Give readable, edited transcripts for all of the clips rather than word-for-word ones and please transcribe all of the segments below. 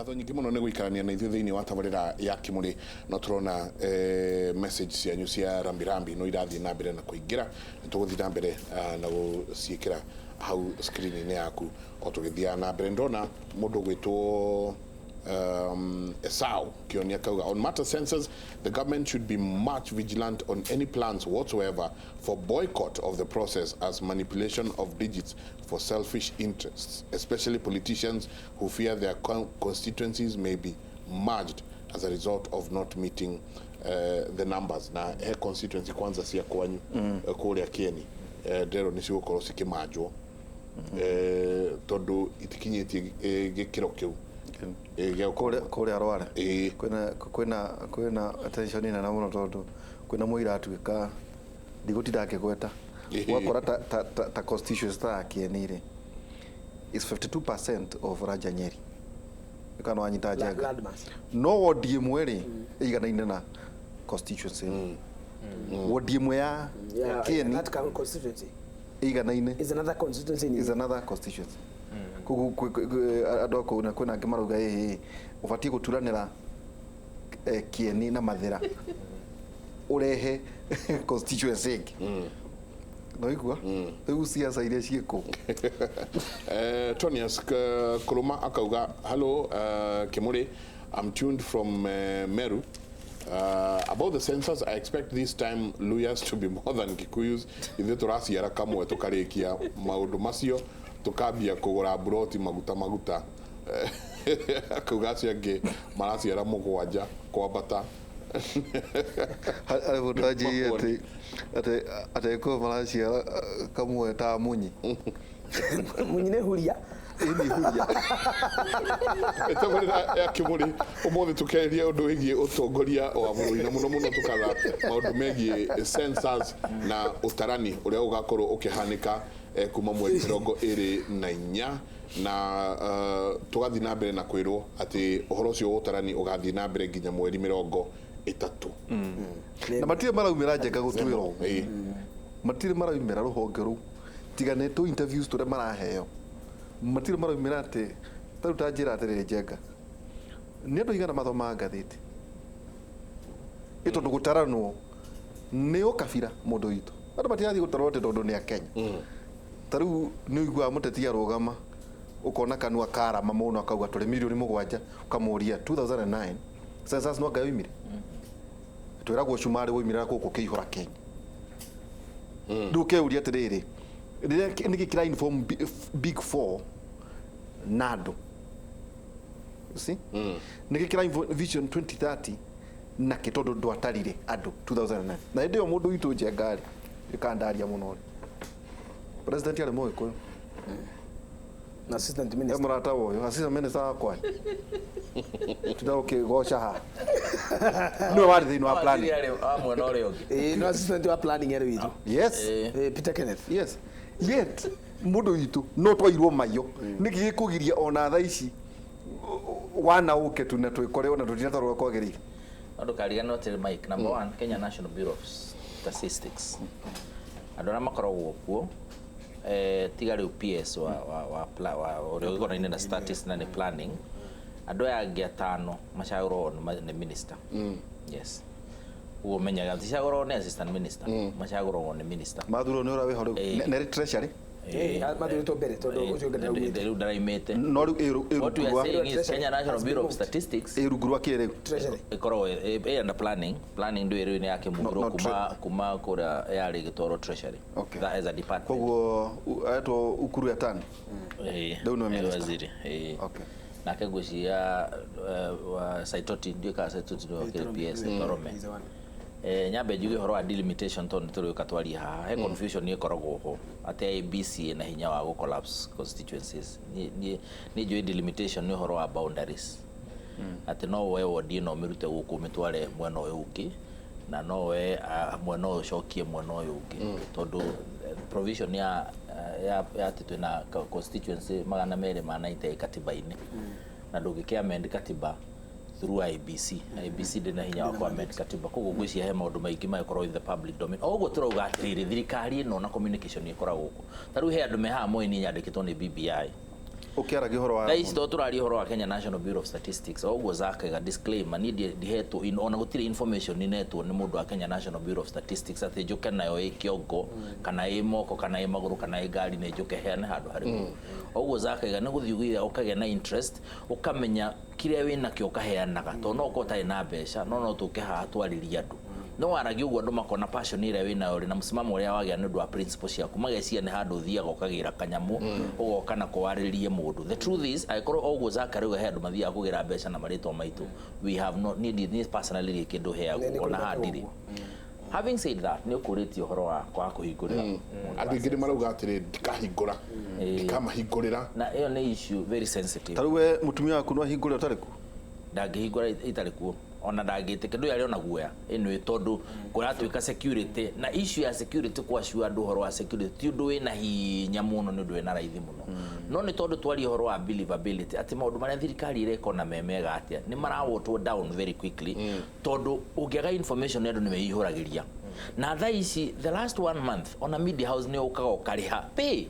Ngatho nyingĩ mũno nĩ gũikarania na ithuĩ thĩinĩ wa tabarĩra ya Kĩmũrĩ. No tũrona message cianyu cia rambirambi no irathiĩ na mbere na kũingĩra. Nĩ tũgũthiĩ na mbere na gũciĩkĩra hau screen-inĩ yaku o tũgĩthiaga na mbere. Ndĩrona mũndũ ũgwĩtwo Esau Kĩoni akauga, on matter census, the government should be much vigilant on any plans whatsoever for boycott of the process as manipulation of digits for selfish interests, especially politicians who fear their constituencies may be merged as a result of not meeting the numbers. Na he constituency kwanza cia kwanyu kũrĩa Kieni, ndĩrerwo nĩ cigũkorwo cikĩmanjwo tondũ itikinyĩtie gĩkĩro kĩu gĩa kũrĩa kũrĩa Rware. Ĩĩ. Kwĩna tension nene mũno tondũ kwĩna mũira atuĩka ndigũtinda akĩgweta. Ũgakora ta constituency ta ya Kieni rĩ, is 52% of Raja Nyeri, kana wanyita njenga? Landmass. No wodi ĩmwe rĩ, ĩiganaine na constituency ĩno. Wodi ĩmwe ya Kieni that constituency ĩiganaine is another constituency in is another constituency. Koguo andũ a kũu na kwĩna angĩ marauga ĩĩ ũbatiĩ gũturanĩra Kieni na Mathĩra ũrehe constituency ĩngĩ. No igua rĩu ciaca iria ciĩ kũu. Tonias Kuruma akauga, hello Kimuri, I'm tuned from Meru. About the census, I expect this time Luyas to be more than Kikuyus. Ithuĩ tũraciara kamwe tũkarĩkia maũndũ macio, tũkambia kũgũra mburoti maguta maguta. Akauga acio angĩ maraciara mũgwanja kwambata. Harĩ mũndũ anjĩire atĩ kũu maraciara kamwe ta munyi. Munyi nĩ huria. Ĩni huria. Tabarĩra ya Kĩmũrĩ ũmũthĩ tũkĩarĩria ũndũ wĩgiĩ ũtongoria wa bũrũri, na mũno mũno tũkaga maũndũ megiĩ census na ũtarani ũrĩa ũgakorwo ũkĩhanĩka kuma mweri 24, na tũgathiĩ na mbere na kwĩrwo atĩ ũhoro ũcio wa ũtarani ũgathiĩ na mbere nginya mweri 30. Na matirĩ maraumĩra njenga gũtuĩrwo ũguo. Matirĩ maraumĩra rũhonge rũu tiga nĩ tũ interviews tũrĩa maraheo, matirĩ maraumĩra atĩ tarĩu ta njĩra atĩrĩrĩ, njenga, nĩ andũ aigana mathomaga ngathĩti? Ĩ tondũ gũtaranwo nĩ ũkabira, mũndũ witũ, andũ matirathiĩ gũtarwo atĩ tondũ nĩ Akenya. Ta rĩu nĩ ũiguaga mũteti arũgama, ũkona kanua karama mũno, akauga tũrĩ mirioni 7. Ũkamũria, 2009 census no anga yoimire? Twĩragwo cumarĩ woimire na gũkũ kĩihũra Kenya. Rĩu ũkeuria atĩrĩrĩ, rĩrĩa nĩkĩ kĩra inform big four na andũ? You see? Nĩkĩ kĩra vision 2030 nakĩ tondũ ndwatarire andũ 2009? Na hĩndĩ ĩyo, mũndũ witũ njenga rĩ, ĩkandaria mũno rĩ, president arĩ Mũgĩkũyũ. Na assistant e minister. Mũrata wa ũyũ assistant minister wakwa tinda ũkĩgoca haha, nĩwe warĩ thĩinĩ wa planning. Waziri arĩ wa mwena ũrĩa ũngĩ. Ĩĩ, no assistant wa planning arĩ witũ. Yes. Peter Kenneth. Yes, yet mũndũ witũ no twairwo maiyo. Nĩkĩ gĩkũgiria ona thaa ici wana ũke tu na twĩkore ona tũtinatarwo kwagĩrĩire? No ndũkariganĩrwo atĩrĩ Mike, number one, Kenya National Bureau of Statistics, andũ arĩa makoragwo kuo, tiga rĩu PS wa ũrĩa ũgĩkonaine na statistics na nĩ planning, andũ aya angĩ atano macagũragwo nĩ minister. Yes, ũguo menyaga ticagũragwo nĩ assistant minister, macagũragwo nĩ minister. Mathurwo nĩ ũrĩa wĩho rĩu. Nĩ treasury. Mathurĩtwo mbere tondũ ũcio ũngĩ ndaraumĩte. Rĩu ndaraimĩte. No rĩu What we ĩ are rungu rwa saying is Treasury Kenya National has been Bureau of moved. Statistics ĩ rungu rwa kĩ rĩu? Treasury. Ĩkoragwo ĩ under planning. Planning ndũĩ rĩu nĩ yakĩmuvirwo No, no, kuma kũrĩa yarĩ ĩgĩtwarwo treasury. Okay. That is a department. Koguo etwo Ukuru Yatani. Rĩu nĩwe ĩ minister. Waziri, ĩ. Okay. Nake ngwĩciria wa Saitoti, ndiũĩ kana Saitoti nĩwe ũkĩrĩ PS Torome. He's the one. Nyambe njuge ũhoro wa delimitation tondũ nĩ tũrĩũka twarie haha. He confusion ĩkoragwo ho atĩ IEBC ĩna hinya wa gũ collapse constituencies. Niĩ njũĩ delimitation nĩ ũhoro wa boundaries, atĩ no woe wodi ĩno ũmĩrute gũkũ ũmĩtware mwena ũyũ ũngĩ, na no woe mwena ũyũ ũcokie mwena ũyũ ũngĩ, tondũ provision ya atĩ twĩna constituency 290 katiba-inĩ, na ndũngĩkĩ amend katiba through IEBC. IEBC ndĩna hinya wa kũ-amend katiba. Koguo ngwĩciria he maũndũ maingĩ magĩkorwo in the public domain. O ũguo tũrauga atĩrĩrĩ, thirikari ĩno na communication ĩkoragwo gũkũ. Ta rĩu he andũ me haha moĩ niĩ nyandĩkĩtwo nĩ BBI. Ũkĩaragia ũhoro wa Thaa ici to tũraria ũhoro wa Kenya National Bureau of Statistics, o ũguo zakaiga disclaimer, niĩ ndihetwo ona gũtirĩ information inetwo nĩ mũndũ wa Kenya National Bureau of Statistics atĩ njũke nayo ĩ kĩongo kana ĩ moko kana ĩ magũrũ kana ĩ ngari nĩ njũke heane handũ harĩ o ũguo zakaiga. Nĩ gũthiĩ ũgĩra ũkagĩa na interest, ũkamenya kĩrĩa wĩnakĩo ũkaheanaga, tondũ no ũkorwo ũtarĩ na mbeca, no tũke haha twarĩrie andũ, no waragia ũguo andũ makona passion ĩrĩa wĩnayo rĩ na mũsimamo ũrĩa wagĩa nĩ ũndũ wa principle ciaku, mageciria nĩ handũ ũthiaga ũkagĩra kanyamũ ũgoka na kwarĩrie mũndũ. The truth is, angĩkorwo o ũguo Zachary uga he andũ mathiaga kũgĩra mbeca na marĩtwa maitũ, we have not, niĩ personally rĩ kĩndũ heagwo Nĩ ona kũrĩ hadirĩ. ũguo. Having said that, nĩ ũkũrĩtie ũhoro wa kwaga kũhingũrĩra mũndũ Andũ aingĩ nĩ marauga atĩrĩ, ndikahingũra, ndikamahingũrĩra. Na ĩyo nĩ issue very sensitive. Ta rĩu we mũtumia waku no ahingũre ũtarĩ kuo? Ndangĩhingũra itarĩ kuo, ona ndangĩtĩka ndũyũ arĩ ona guoya ĩno, tondũ kũratuĩka security na issue ya security, kwaciwa andũ ũhoro wa security ti ũndũ wĩna hinya mũno, nĩ ũndũ wĩna raithi mũno, no nĩ tondũ twaria ũhoro wa believability atĩ maũndũ marĩa thirikari ĩreka ona me mega atĩa nĩ marawotwo down very quickly, tondũ ũngĩaga information andũ nĩ meihũragĩria. Na thaa ici, the last one month, ona media house nĩ ũkaga ũkarĩha pay,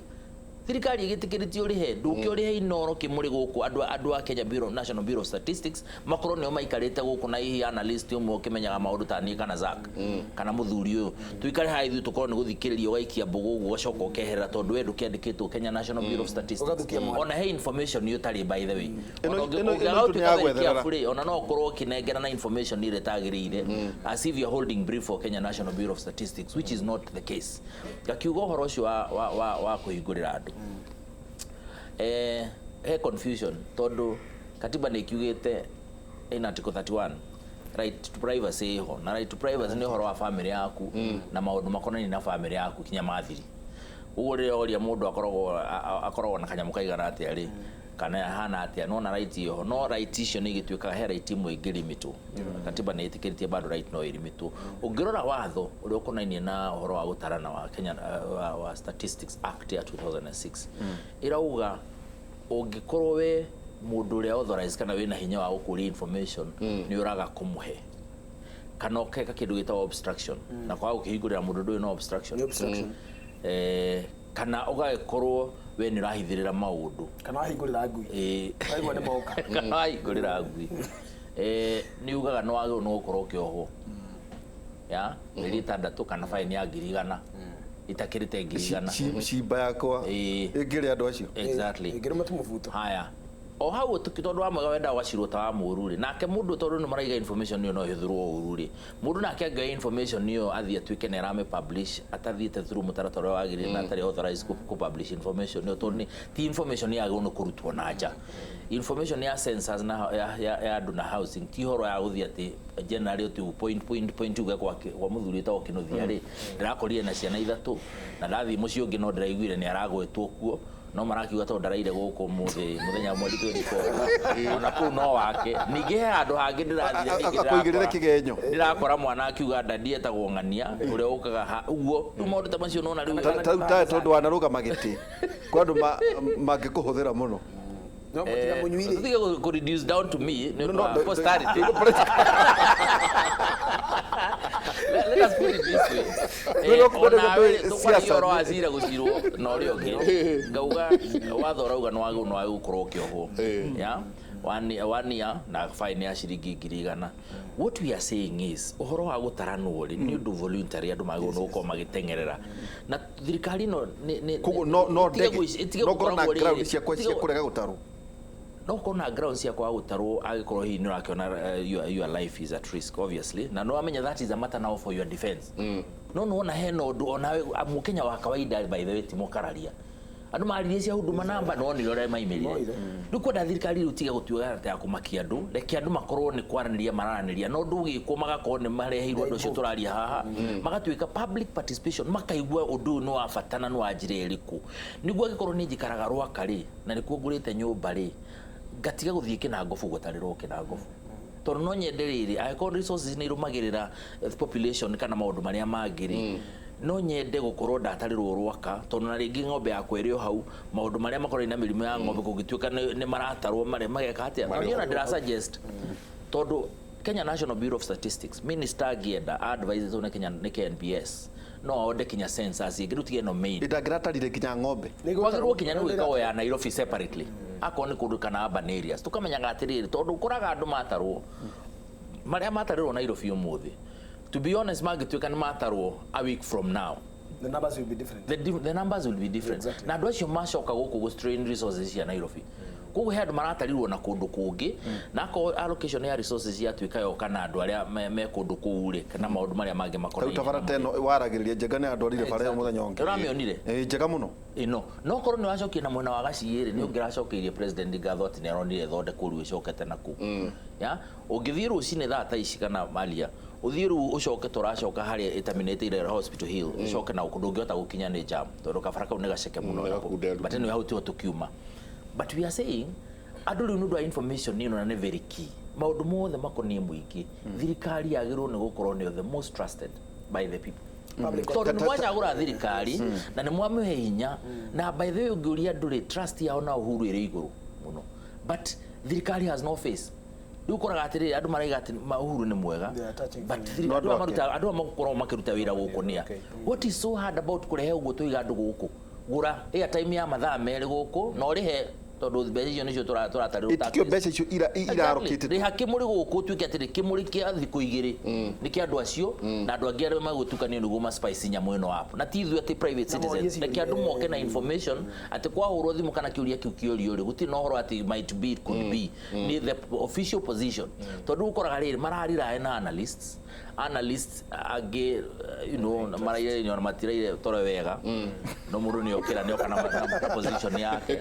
thirikari ĩgĩtĩkĩrĩtie ũrĩhe, ndũke ũrĩhe inoro kĩmũrĩ gũkũ andũ a Kenya Bureau, National Bureau of Statistics makorwo nĩo maikarĩte gũkũ na hihi analyst ũmwe ũkĩmenyaga maũndũ ta niĩ kana Zack kana mũthuri ũyũ, tuikare haha ithuĩ tũkorwo nĩ gũthikĩrĩria, ũgaikia mbũgũ ũguo ũgacoka ũkeherera, tondũ we ndũkĩandĩkĩtwo Kenya National Bureau of Statistics. Ũgathukia mwana. Ona he information iyo ũtarĩ, by the way. Ĩno- Ona ĩno- ũngĩaga ĩno tu nĩ gũtuĩka ya very gwetherera. careful rĩ, ona no ũkorwo ũkĩnengera na information ĩrĩa ĩtagĩrĩire, as if you're holding brief for Kenya National Bureau of Statistics, which is not the case. Ngakiuga ũhoro ũcio wa kũhingũrĩra andũ, he confusion, tondũ katiba nĩ ikiugĩte in article 31 right to privacy ĩho, na right to privacy nĩ ũhoro wa family yaku na maũndũ makonainie na family yaku kinya mathiri. Ũguo rĩrĩa oria mũndũ akoragwo na kanyamũ kaigana atĩa rĩ, kana hana atĩa, no na right ĩho, no right icio nĩ igĩtuĩkaga he right imwe ĩngĩlimitwo. Katiba nĩ ĩtĩkĩrĩtie bado right no ĩlimitwo. Ũngĩrora watho ũrĩa ũkonainie na ũhoro wa gũtarana wa Kenya, wa Statistics Act ya 2006, ĩrauga ũngĩkorwo we mũndũ ũrĩa authorized kana wĩna hinya wa gũkũria information nĩ ũraga kũmũhe kana ũkeka kĩndũ gĩtagwo obstruction, na kwaga gũkĩhingũrĩra mũndũ ndũyũ no obstruction. Nĩ obstruction. Kana ũgagĩkorwo we nĩ ũrahithĩrĩra maũndũ. Kana wahingũrĩra ngui. Waigua nĩ moka. Kana wahingũrĩra ngui, nĩ ugaga nĩ wagĩrĩirwo nĩ gũkorwo ũkĩohwo ya mĩeri 6 kana baini ya 100,000, itakĩrĩte 100,000. Cimba yakwa ĩngĩrĩa andũ acio. Exactly. Ĩngĩrũma tu mũbuto. Haya, o hau tondũ wa mwega wendaga ũgacirwo ta wa mũũru rĩ, nake mũndũ tondũ nĩ maraiga information ĩyo no ĩhũthĩrwo ũru rĩ, mũndũ nake angĩoya information ĩyo athiĩ atuĩke nĩ arame publish atathiĩte through mũtaratara ũrĩa wagĩrĩire na atarĩ authorized kũ publish information ĩyo, tondũ ti information yagĩrĩirwo nĩ kũrutwo na nja. Information ya census na ya andũ na housing ti ũhoro ya gũthiĩ atĩ generally ũti point point point uge kwa mũthuri wĩtagwo Kĩnuthia rĩ, ndĩrakorire na ciana ithatũ, na ndathiĩ mũciĩ ũngĩ no ndĩraiguire nĩ aragwetwo kuo, no marakiuga tondũ ndaraire gũkũ mũthĩ mũthenya mweri 24 ona kũu no wake. Ningĩ he handũ hangĩ ndĩrathire ningĩ Akũigĩrĩre kĩgenyo. Ndĩrakora mwana akiuga ndadi etagwo ng'ania ũrĩa ũkaga ũguo. Rĩu maũndũ ta macio nona rĩu Ta rĩu tawe tondũ wanarũgama gĩtĩ kwa andũ mangĩkũhũthĩra mũno. No mũtiga mũnyui rĩ. Tũtige kũ reduce down to me nĩ ũndũ No, wa no, posterity. Let us put it this way. No, no, Onawe no, tũkwaragia siasa ũhoro wa cira gũcirwo na ũrĩa ũngĩ, ngauga watho ũrauga nĩ wagĩrĩirwo nĩ wagĩrĩirwo gũkorwo ũkĩohwo ya one year na fine ya ciringi 100,000. What we are saying is, ũhoro wa gũtaranwo rĩ, nĩ ũndũ voluntary, andũ magĩrĩirwo nĩ gũkorwo magĩteng'erera na thirikari ĩno Koguo no ĩtige ndege ĩtige no ngorwo na gũkoragwo rĩrĩ, ground ciakwa cia kũrega gũtarwo. No ũkorwo na grounds cia kwaga gũtarwo angĩkorwo hihi nĩ ũrakĩona your life is at risk, obviously, na nĩ wamenya that is a matter now for your defense. No nĩwona hena ũndũ onawe mũkenya wa kawaida, by the way, ti mũkararia, andũ maririe cia huduma namba no nire ũrĩa maimĩrire. Rĩu kwenda thirikari rĩu tige gũtuĩka atĩ ya kũmakia andũ, reke andũ makorwo nĩ kwaranĩria mararanĩria, no ũndũ ũgĩkwo magakorwo nĩ mareheirwo andũ acio tũraria haha, magatuĩka public participation, makaigua ũndũ ũyũ nĩ wa bata na nĩ wa njĩra ĩrĩkũ, nĩguo angĩkorwo nĩ njikaraga Rwaka rĩ, na nĩkuo ngũrĩte nyũmba rĩ, ngatiga gũthiĩ Kĩnangobu gũtarĩrwo Kĩnangobu, tondũ no nyende rĩrĩ angĩkorwo resources nĩ irũmagĩrĩra population kana maũndũ marĩa mangĩ rĩ, no nyende gũkorwo ndatarĩrwo Rwaka, tondũ na rĩngĩ ng'ombe yakwa ĩrĩ o hau, maũndũ marĩa makoragwo na mĩrimũ ya ng'ombe kũngĩtuĩka nĩ maratarwo marĩa mageka atĩa. Na niĩ ona ndĩra suggest, tondũ Kenya National Bureau of Statistics minister angĩenda advice nĩ Kenya nĩ KNBS. No aonde kinya census ĩngĩ, rĩu tige ĩno main. Ndangĩratarire nginya ng'ombe. Kwagĩrĩirwo kinya nĩ gwĩkagwo ya Nairobi separately, akorwo nĩ kũndũ kana urban areas, tũkamenyaga atĩrĩrĩ, tondũ ũkoraga andũ matarwo marĩa matarĩrwo Nairobi ũmũthĩ, to be honest, mangĩtuĩka nĩ matarwo a week from now, The numbers will be different. The numbers will be different. Exactly. Na andũ acio macoka gũkũ gũ strain resources cia Nairobi. Koguo he andũ maratarirwo na kũndũ kũngĩ, na akorwo allocation ya resources yatuĩka yoka na andũ arĩa me kũndũ kũu rĩ, kana maũndũ marĩa mangĩ Tarĩu makonainie ta bara na ta ĩno waragĩrĩria njega nĩ andwarire bara ĩyo mũthenya ũngĩ. Ũramĩonire? Ĩĩ, njega mũno. Ĩno no korwo nĩ wacokia na mwena wa gaciĩ rĩ, nĩ ũngĩracokeirie president ngatho atĩ nĩ aronire ĩthondekwo rĩu ĩcokete na kũu. Ya ũngĩthiĩ rũcinĩ thaa ta ici kana malia ũthiĩ rĩu ũcoke, tũracoka harĩa ĩtaminĩtĩire Hospital Hill, ũcoke na gũkũ, ndũngĩhota gũkinya nĩ jam, tondũ kabara kau nĩ gaceke mũno. Nĩ gakunderu. But anyway, hau tiho tũkiuma, but we are saying andũ rĩu nĩ ũndũ wa information ĩno, na nĩ very key, maũndũ mothe makoniĩ mũingĩ, thirikari yagĩrĩirwo nĩ gũkorwo nĩyo the most trusted by the people, Public. tondũ nĩ mwacagũra thirikari na nĩ mwamĩhe hinya. Na by the way, ũngĩũria andũ rĩ, trust yao na Uhuru ĩrĩ igũrũ mũno, but thirikari has no face. Rĩu ũkoraga atĩrĩrĩ, andũ maraiga atĩ Uhuru nĩ mwega, They are touching but No andũ aya andũ ake. andũ aya makoragwo makĩruta wĩra gũkũ nĩa. What is so hard about kũrehe ũguo tũiga andũ gũkũ, gũra airtime ya mathaa 2 gũkũ na ũrĩhe, tondũ mbeca icio nĩcio tũratarĩrwo? Ĩtikio mbeca icio irarokĩte. Rĩha kĩmũrĩ gũkũ, tuĩke atĩrĩ kĩmũrĩ kĩa thikũ 2 nĩ kĩa andũ acio na andũ angĩ arĩa magũtukanio nĩguo ma spice nyamũ ĩno up, na ti ithuĩ atĩ private Na morie citizens. Reke andũ ciũria. moke na information atĩ kwahũrwo thimũ kana kĩũria kĩu kĩũrio rĩ, gũtirĩ na ũhoro atĩ might be, it could be, nĩ the official position, tondũ ũkoraga rĩrĩ mararirae na analysts angĩ, maraire na matiraire tore wega, no mũndũ nĩ okĩra nĩ oka na position yake.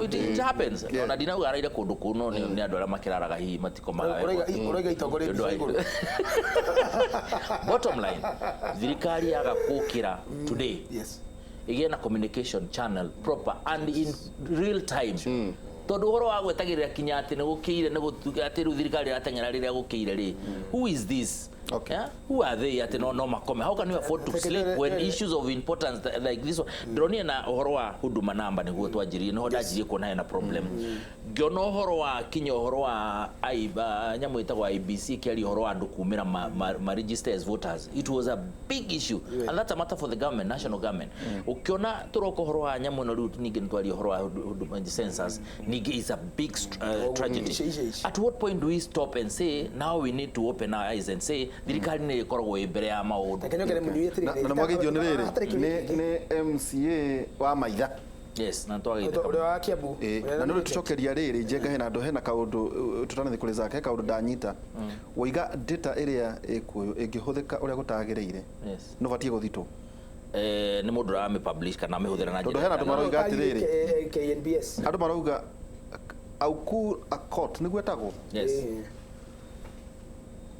It happens. Ona ndinauga araire kũndũ kũu, no nĩ andũ arĩa makĩraraga hihi matikomaga wega. Ũraiga itongoria Nĩ ũndũ wa mbica igũrũ. Bottom line, thirikari yaga kũkĩra today, ĩgĩe na communication channel proper and in real time, tondũ ũhoro wa gwetagĩrĩra kinya atĩ nĩ gũkĩire, nĩ atĩ rĩu thirikari ĩrateng'era rĩrĩa gũkĩire rĩ, who is this? Yeah? Who are they atĩ no makome? How can you afford to sleep when issues of importance like this one? Ndĩronire na ũhoro wa Huduma Number, nĩguo twanjirie, nĩho ndanjirie kuona hena problem. Ngĩona ũhoro wa kinya ũhoro wa nyamũ ĩtagwo IEBC ĩkĩaria ũhoro wa andũ kumĩra ma register as voters. It was a big issue, and that's a matter for the government, national government. Ũkĩona tũroka ũhoro wa nyamũ ĩno rĩu, ningĩ nĩtwaria ũhoro wa Huduma census, ningĩ is a big tragedy. Ici. At what point do we stop and say now we need to open our eyes and say thirikari nĩ ĩkoragwo ĩ mbere ya maũndũ? Reke nyongere mũnyui atĩrĩrĩ, Na nĩ mwagĩithio nĩ rĩrĩ, hatarĩ kĩũria nĩ kĩngĩ. nĩ MCA wa Maitha. Yes, na twagĩte. Ũrĩa wa Kiambu. Ĩĩ, Ũrĩa na nĩ nĩ tũcokeria rĩrĩ njenga hena andũ hena kaũndũ, tũtanathiĩ kũrĩ zake, he kaũndũ ndanyita waiga data ĩrĩa ĩkuoywo ĩngĩhũthĩka ũrĩa gũtagĩrĩire, no batie gũthitwo. Nĩ mũndũ ũramĩ publish kana amĩhũthĩra na Tondũ njĩra hena andũ ĩtarĩ. marauga atĩrĩrĩ, KNBS. andũ marauga Aukuru Accord nĩguo etagwo, Yes.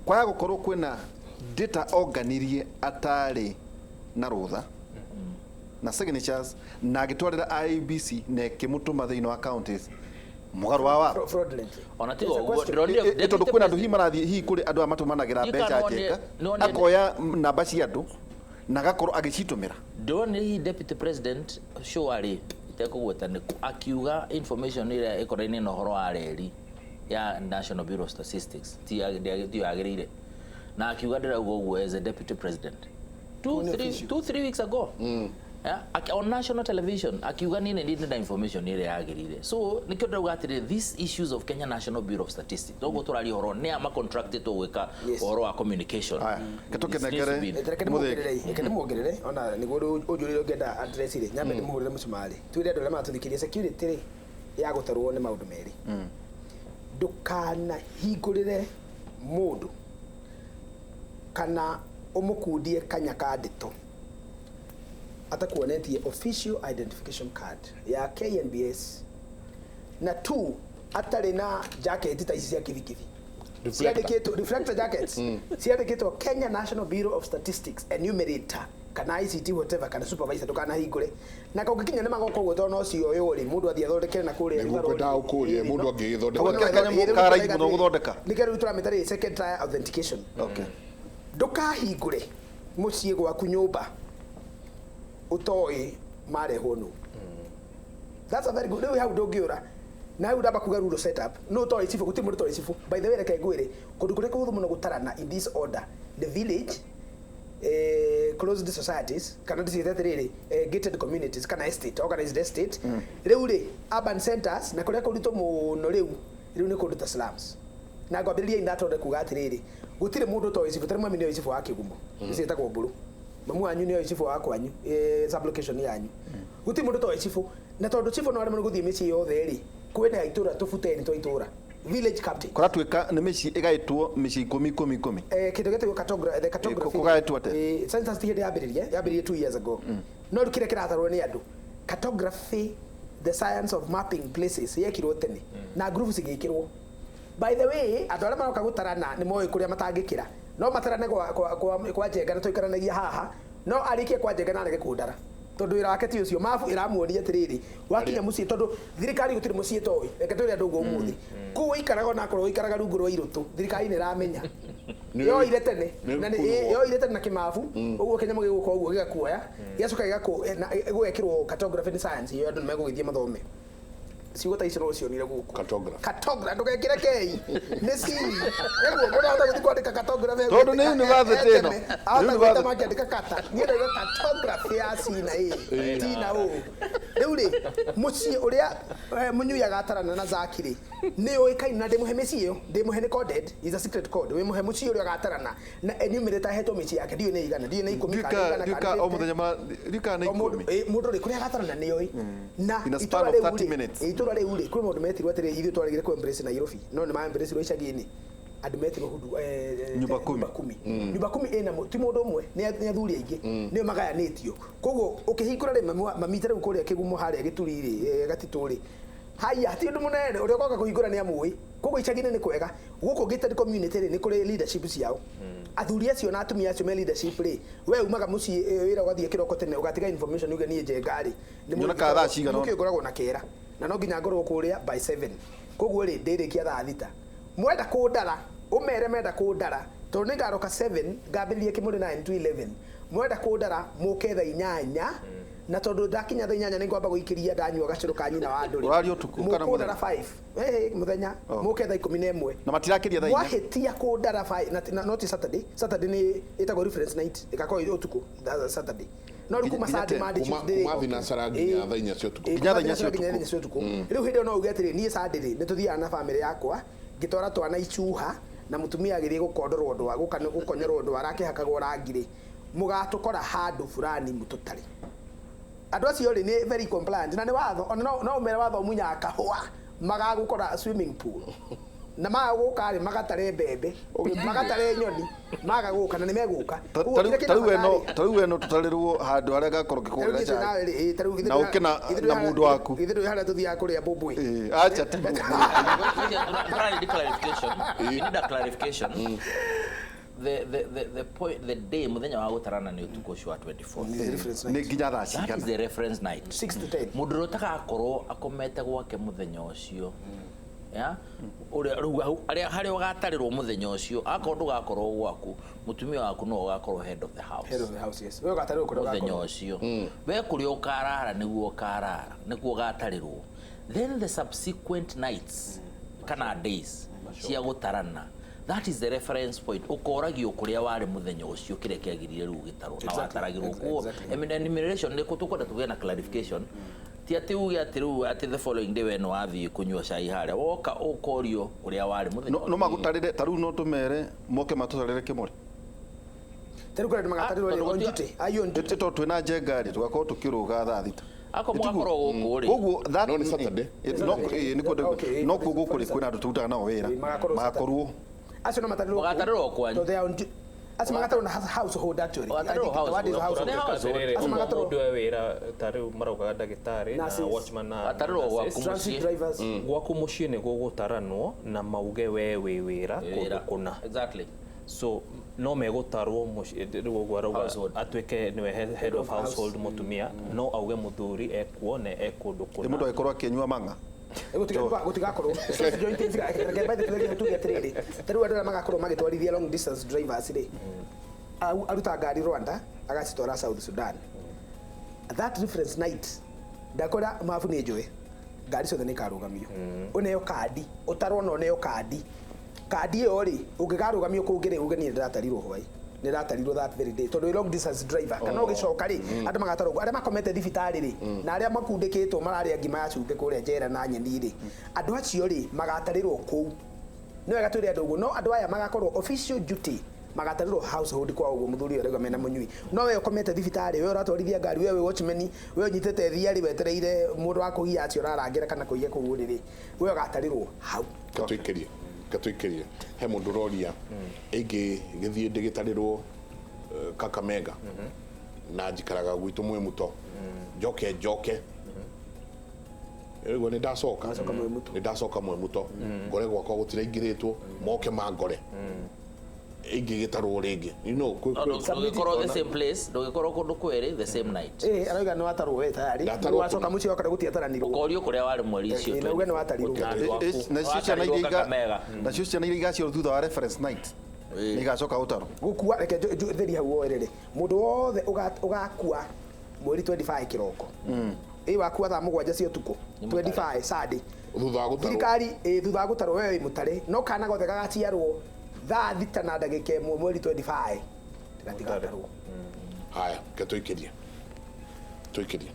Kwaya gũkorwo kwĩna data onganirie atarĩ na rũtha na signatures na agĩtwarĩra IEBC na ĩkĩmũtũma thĩinĩ wa counties mũgarũ wa watho. Fraudulent. Ona tiga It's a ũguo, question. ndĩronire Tondũ kwĩna andũ hihi marathiĩ, hihi kũrĩ andũ aya matũmanagĩra Ndika mbeca nonire- njenga, nonire- akoya namba cia andũ na agakorwo agĩcitũmĩra. Ndĩronire hihi deputy president surely itekũgweta nĩkũ akiuga information ĩrĩa ĩkonainie na ũhoro wa reri ya National Bureau of Statistics tiyo yagĩrĩire, na akiuga ndĩrauga ũguo as a deputy president 2, 3 weeks ago. Yeah, on national television akiuga niĩ nĩ ndĩ na information ĩrĩa yagĩrĩire. So nĩkĩo ndĩrauga atĩrĩ, these issues of Kenya National Bureau of Statistics, toguo tũraria ũhoro nĩ a macontractĩtwo gwĩka ũhoro wa communication. Aya, This needs to reke tũkĩnengere Reke Mũthĩgi. ndĩmuongerere, reke ndĩmuongerere ona nĩguo rĩu ũnjũrĩre ũngĩenda address rĩ, nyambe ndĩmũhũrĩre mũcumarĩ, twĩre andũ arĩa maratũthikĩrĩria, security rĩ ya gũtarwo nĩ maũndũ merĩ. Ndũkanahingũrĩre mũndũ kana ũmũkundie kanya ka ndeto atakuonetie official identification card ya KNBS, na two, atarĩ na jacket ta ici cia kibikibi ciandĩkĩtwo reflector jackets ciandĩkĩtwo Kenya National Bureau of Statistics enumerator kana ICT whatever kana supervisor. Ndũkanahingũre na kũngĩkinya nĩ magoka ũguo, tondũ no cioywo rĩ, mũndũ athiĩ athondekere na kũrĩa. Nĩguo ngwendaga gũkũria, mũndũ angĩgĩthondeka. Kau kanyamũ ka raithi mũno gũthondeka. Nĩkĩo rĩu tũramĩta rĩ second tier authentication. Ndũkahingũre mũciĩ gwaku nyũmba ũtoĩ marehwo nũ. That's a very good. Rĩu hau ndũngĩũra na hau ndamba kuga rural setup no ũtoĩ cibũ, gũtirĩ mũndũ ũtoĩ cibũ. By the way, reke ngwĩre kũndũ kũrĩa kũhũthũ mũno gũtarana in this order: the village, Closed societies kana ndiciĩte atĩrĩrĩ, gated communities kana estate, organized estate. Rĩu rĩ, urban centers na kũrĩa kũritũ mũno rĩu rĩu nĩ kũndũ ta slums. Na ngwambĩrĩria indatore kuga atĩrĩrĩ, gũtirĩ mũndũ ũtoĩ cibũ. Tarĩ mami nĩoĩ cibũ wa Kĩgumo, ciĩtagwo Mbũrũ. Mamu wanyu nĩoĩ cibũ wa kwanyu, sublocation yanyu. Gũtirĩ mũndũ ũtoĩ cibũ, na tondũ cibũ no aremwo nĩ gũthiĩ mĩciĩ yothe rĩ, kwĩna itũra tũbuteni twa itũra, village captain. Kũratuĩka nĩ mĩciĩ ĩgaĩtwo mĩciĩ ikũmi ikũmi ikũmi. Kĩndũ gĩtagwo cartography, the cartography. Kũgaĩtwo atĩa? Census ti hĩndĩ yambĩrĩrie 2 years ago, no rĩu kĩrĩa kĩratarwo nĩ andũ, cartography, the science of mapping places, yekirwo tene na groups igĩkĩrwo. By the way, andũ arĩa maroka gũtarana nĩ moĩ kũrĩa matangĩkĩra. No matarane kwa Njenga na tũikaranagia haha, no arĩkie kwa Njenga na arege kũndara, tondũ wĩra wake ti ũcio. Mabu ĩramuonia atĩrĩrĩ, wakinya mũciĩ, tondũ thirikari gũtirĩ mũciĩ toĩ. Reke twĩre andũ ũguo ũmũthĩ, kũu ũikaraga, onakorwo ũikaraga rungu rwa irũtũ, thirikari nĩ ĩramenya. Yoire tene na yoire tene na kĩmabu ũguo kĩnyamũ gĩgũka ũguo gĩgakuoya, gĩgacoka gũgekĩrwo. Cartography nĩ science ĩyo, andũ nĩ megũgĩthiĩ mathome. Ciugo ta icio no ũcionire gũkũ. Cartography. Cartography, ndũgekĩre kei, nĩ C nĩguo mũndũ ahota gũthiĩ kwandĩka cartography. Tondũ nĩ university ĩno. Ahota Nĩ gwĩta university. Makĩandĩka kata, niĩ ndauga cartography ya C na A, T na O. Rĩu rĩ, mũciĩ ũrĩa mũnyuaga atarana na Zaki rĩ, nĩ ũĩkaine, na ndĩmũhe mĩciĩ ĩyo, ndĩmũhe, nĩ coded, is a secret code. Wĩmũhe mũciĩ ũrĩa ũgatarana na enumerator ahetwo mĩciĩ yake. Ndiũĩ nĩ igana, ndiũĩ nĩ 10 kana 100 ndiũka kana o 50. Mũthenya ndiũka nĩ O mũndũ 10. Mũndũ rĩ, kũrĩa agatarana nĩ oĩ na In a span itũra of rĩu 30 rĩ, minutes. Itũra rĩu rĩ, kwĩ maũndũ metirwo atĩrĩ, ithuĩ twaregire kũ embrace Nairobi, no nĩ ma embrace icagi-inĩ. Andũ metirwo hudu Nyumba kumi. Nyumba kumi, nyumba kumi ĩna ti mũndũ ũmwe, nĩ athuri aingĩ nĩo magayanĩtio. Koguo ũkĩhingũra rĩ, mamita rĩu kũrĩa Kĩgumo, harĩa Gĩturi rĩ, Gatitũ rĩ, haya, hatirĩ ũndũ mũnene. Ũrĩa ũgoka kũhingũra nĩ amũĩ. Koguo icagi-inĩ nĩ kwega. Gũkũ gated community rĩ, nĩ kũrĩ leadership ciao, athuri acio na atumia acio me leadership rĩ. We umaga mũciĩ, wĩra ũgathiĩ kĩroko tene, ũgatiga information, uge niĩ Njenga rĩ, nĩ Nyonaga thaa cigana ũna. mũkĩ ngoragwo na kera na no nginya ngorwo kũrĩa by 7. Koguo rĩ, ndĩrĩkia thaa 6. Mwenda kũndara, ũmere menda kũndara, tondũ nĩ ngaroka 7, ngambĩrĩria kĩmũrĩ 9 to 11. Mwenda kũndara, mũke thaa 8, na tondũ ndakinya thaa 8 nĩ ngwamba gũikĩria ndanyua gacũrũ ka nyina wa andũ rĩ. Ũraria ũtukũ kana Mũkũndara mũthenya? 5, mũthenya. Oh. Mũke thaa 11. Na matirakĩria thaa 4. Mwahĩtia kũndara 5 na not Saturday. Saturday nĩ ĩtagwo reference night, ĩgakorwo ũtukũ Saturday, no rĩu kuma Nginya Sunday, 10. Monday, Kuma Tuesday. kuma thinacara nginya thaa 4 cia ũtukũ. Nginya thaa 4 cia Nginya thaa 4 cia ũtukũ. Rĩu hĩndĩ ĩyo no uge atĩrĩ, niĩ Sunday rĩ, nĩ tũthiaga na bamĩrĩ yakwa, ngĩtwara twana icuha na mũtumia agĩthiĩ gũkondorwo ndwara, gũkonyorwo ndwara, akĩhakagwo rangi rĩ, mũgatũkora handũ fulani mũtũtarĩ. Andũ acio rĩ, nĩ very compliant na nĩ watho. Ona no ũmere watho munyaga kahũa, magagũkora swimming pool, na maga gũka rĩ, magatare mbembe, magatare nyoni, maga gũka na nĩ megũka. Ũguo kĩrĩa kĩna bata rĩ, Tarĩu we no tũtarĩrwo handũ harĩa ngakorwo ngĩkũgũrĩra cai na ũke na mũndũ waku. Ithuĩ ndũĩ harĩa tũthiaga kũrĩa mbũmbũĩ. Acha ti. Need clarification. We need a clarification. The point, the day, muthenya wa gũtarana nĩ ũtukũ ũcio wa 24. Nĩ nginya thaa That is cigana? the reference night. 6 to 10. Mũndũ ũrĩa ũtagakorwo akomete gwake mũthenya ũcio, ya ũrĩa rĩu hau harĩa harĩa ũgatarĩrwo mũthenya ũcio, akorwo ndũgakorwo gwaku, mũtumia waku no ũgakorwo head of the house. Head of the house, yes. We ũgatarĩrwo kũrĩa Mũthenya ũgakorwo. ũcio we kũrĩa ũkarara nĩguo ũkarara, nĩguo ũgatarĩrwo. Then the subsequent nights kana days cia gũtarana, that is the reference point. Ũkoragio kũrĩa warĩ mũthenya ũcio, kĩrĩa kĩagĩrĩire rĩu gĩtarwo na wataragĩrwo kuo. I mean, enumeration nĩ tũkwenda tũgĩe na clarification, ti atĩ uge atĩ rĩu atĩ the following day we nĩ wathiĩ kũnyua cai harĩa, woka ũkorio kũrĩa warĩ mũthenya. No magũtarĩre, tarĩu no tũmere moke matũtarĩre kĩmũrĩ. Tarĩu kũrĩa andũ magatarĩrwo rĩ, Ah, tondũ on duty. Are you on duty? Tondũ twĩna Njenga rĩ, tũgakorwo tũkĩrũga thaa 6. Akorwo mũgakorwo gũkũ rĩ. Koguo that No, nĩ Saturday. No, Okay, no kuo gũkũ rĩ, kwĩna andũ tũrutaga nao wĩra. Magakorwo. Magakorwo. Acio no matarĩrwo. Magatarĩrwo kwanyu. Tondũ they are on acio magatarĩrwo na household actually. Magatarĩrwo I think the word is household. household. Nĩ household. Atĩrĩrĩ, Acio magatarĩrwo. mũndũ e wĩra ta rĩu maraugaga ndagĩtarĩ na Nurses. watchman na Gatarĩrwo gwaku nurses. Transit mũciĩ. drivers. Gwaku mũciĩ nĩ gũgũtaranwo na mauge we wĩ wĩra kũndũ kũna. Exactly. So no megũtarwo mũciĩ rĩu ũguo arauga. Household. Atuĩke nĩwe head of household mũtumia, no auge mũthuri ekuo na e kũndũ Ĩ mũndũ kũna. agĩkorwo akĩnyua mang'a. Gũtigakorwo joint reke by the way tuge atĩrĩrĩ, ta rĩu andũ arĩa magakorwo magĩtwarithia long distance drivers rĩ, aruta ngari Rwanda agacitwara South Sudan, that reference night ndakora mabu nĩ njũĩ ngari ciothe nĩ ikarũgamio, ũneo kandi, ũtarwo na ũneo kandi. Kandi ĩyo rĩ, ũngĩkarũgamio kũngĩ rĩ, uge niĩ ndĩratarirwo hwaĩ. Nĩ ĩratarirwo that very day tondũ wĩ long distance driver kana ũgĩcoka rĩ, andũ magatarwo ũguo. Arĩa makomete thibitarĩ rĩ, na arĩa makundĩkĩtwo mararĩa ngima ya cumbĩ kũrĩa njera na nyeni rĩ, andũ acio rĩ magatarĩrwo kũu. Nĩ wega twĩre andũ ũguo, no andũ aya magakorwo official duty magatarĩrwo household kwa ũguo mũthuri ũyũ arauga mena mũnyui. No we ũkomete thibitarĩ, we ũratwarithia ngari, we wĩ watchman, we ũnyitĩte thiarĩ wetereire mũndũ wa kũiya acio ũrarangĩra kana kũiya kũu ũrĩrĩ, we ũgatarĩrwo hau. Katũikĩrie, katũikĩrie, he mũndũ ũroria ĩngĩ gĩthiĩ ndĩgĩtarĩrwo Kakamega na njikaraga gwitũ mwĩ muto, njoke njoke ĩguo nĩ ndacoka. Wacoka mwĩ muto. Nĩ ndacoka mwĩ muto, ngore gwakwa gũtiraingĩrĩtwo, moke mangore ingĩgĩtarwo rĩngĩ, Ndũgĩkorwo the same place, ndũgĩkorwo kũndũ kwĩrĩ the same night. Ĩ arauga nĩ watarwo we tayari. Ndatarwo. Wacoka mũciĩ wakora gũtiataranirwo. Ũkorio kũrĩa warĩ mweri ũcio. Ĩ, na uge nĩ watarirwo. Na andũ aku. Nacio ciana Watarirwo iria Kakamega. nacio ciana iria igaciarwo thutha wa reference night nĩ igacoka gũtarwo. Gũkua, reke therie hau woerere mũndũ wothe ũgakua mweri 25 kĩroko, ĩ wakua thaa 7 cia ũtukũ. Nĩ mũtare. 25 Sunday. Thutha wa gũtarwo. Thirikari ĩ thutha wa gũtarwo we wĩ mũtare, no kana gothe gagaciarwo thaa 6 na ndagĩka 1 mweri 25 gatigatarwo. Haya, ke tũikĩrie, tũikĩrie.